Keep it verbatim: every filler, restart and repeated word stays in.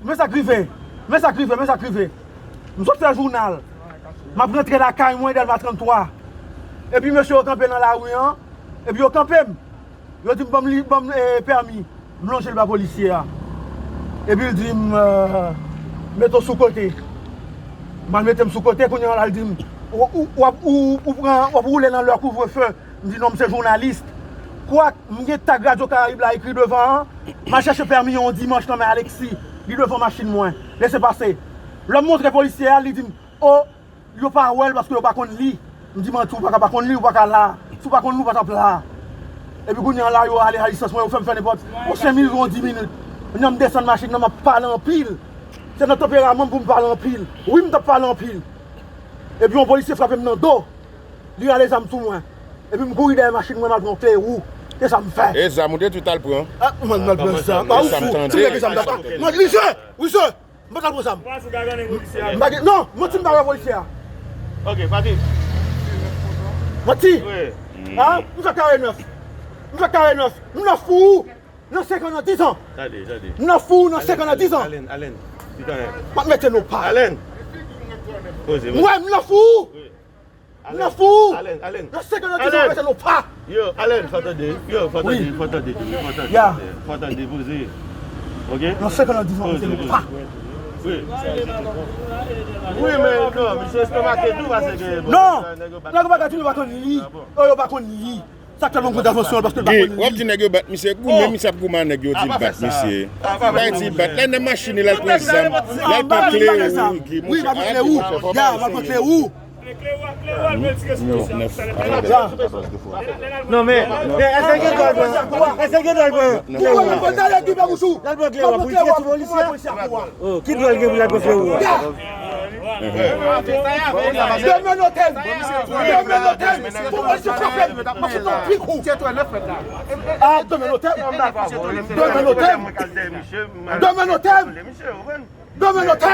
Men sa k rive. Men sa k rive, men sa k rive. M sot fè jounal. M ap rantre lakay mwen, Dèlma tranntwa. Epi mesye yo kanpe nan lari an. Epi yo kanpe m. Yo di m, "Ban m li, ban m, eh, pèmi." M lonje l ba polisye a. Epi l di m, eh, "Mete w sou kote." M al mete m sou kote, kounye a la l di m, "Ou, ou, w ap, ou, ou pran, w ap woule nan lè kouvrefe." M di, "Non, m se jounalis." Kwak, m gen tag Radyo Karayib la ekri devan an. M al chèche pèmi yon dimanch nan men Alexis. Li devan machin mwen. Lese pase. Lè m montre polisye a, li di m, "O, yo pa wè l paske yo pa konn li." M di, "Manti, ou pa ka pa konn li, ou pa ka la. Si w pa konn li, ou pa t ap la." Epi kounye a la, yo ale a lisans mwen, yo fè m fè nenpòt yon senk minit ou yon dis minit. Kounye a m desann machin nan, m ap pale anpil. Se nan tanperaman m pou m pale anpil. Wi, m t ap pale anpil. Epi yon polisye frape m nan do. Li rale zam sou mwen. Epi m kouri dèyè machin mwen, m al pran kle wou. Se sa m fè. E zam ou te tou al pran? Ah, mwen, m al pran zam. Ah, ou fou. Ti nèg zam ta pa. Mwen, misye, misye, m pa t al pran zam. M pa gen, non, manti m pa wè polisye a. Ok, pati. Manti. Wi. Ah, m fè kare nèf. M fè kare nèf. M nan fou. Nan senk an, nan dis an. Tande, tande. M nan fou, nan senk an, nan dis an. Alen, Alen, Alen. M ap mete nou pa. Alen. Poze, poze. Mwen, m nan fou. Wi. M nan fou. Alen, Alen. Nan senk an, nan dis an, m ap mete nou pa. Yo, Alen, fò tande. Yo, fò tande, fò tande, fò tande. Ya. Fò tande, poze. Ok? Nan senk an, nan dis an, m ap mete nou pa. Wi. Wi, men non, misye estomake tou, paske, bon, non, nèg yo pa konn li. Yo, yo pa konn li. Sa k fè l yon kontravansyon, paske l pa konn li. W ap di nèg yo bat misye, goumen misye ap goumen ak nèg yo, di l bat misye. Pa di l bat. Lè nan machin li, l al pran zam, l al pran kle wou, Guy, monchè. Wi, m al pran kle wou. Ya, m al pran kle wou. Non, men, men, èske gen dwa l pran? Èske gen dwa l pran? Kle wou. L al pran kle wou pou l tire sou polisye a? Oh, ki dwa l gen pou l al pran kle wou a? Demen notè m! Demen notè m! Pou mwen se frape m! M ap fout nan pik ou! Ah, demen notè m! Demen notè m! Demen notè m! Demen notè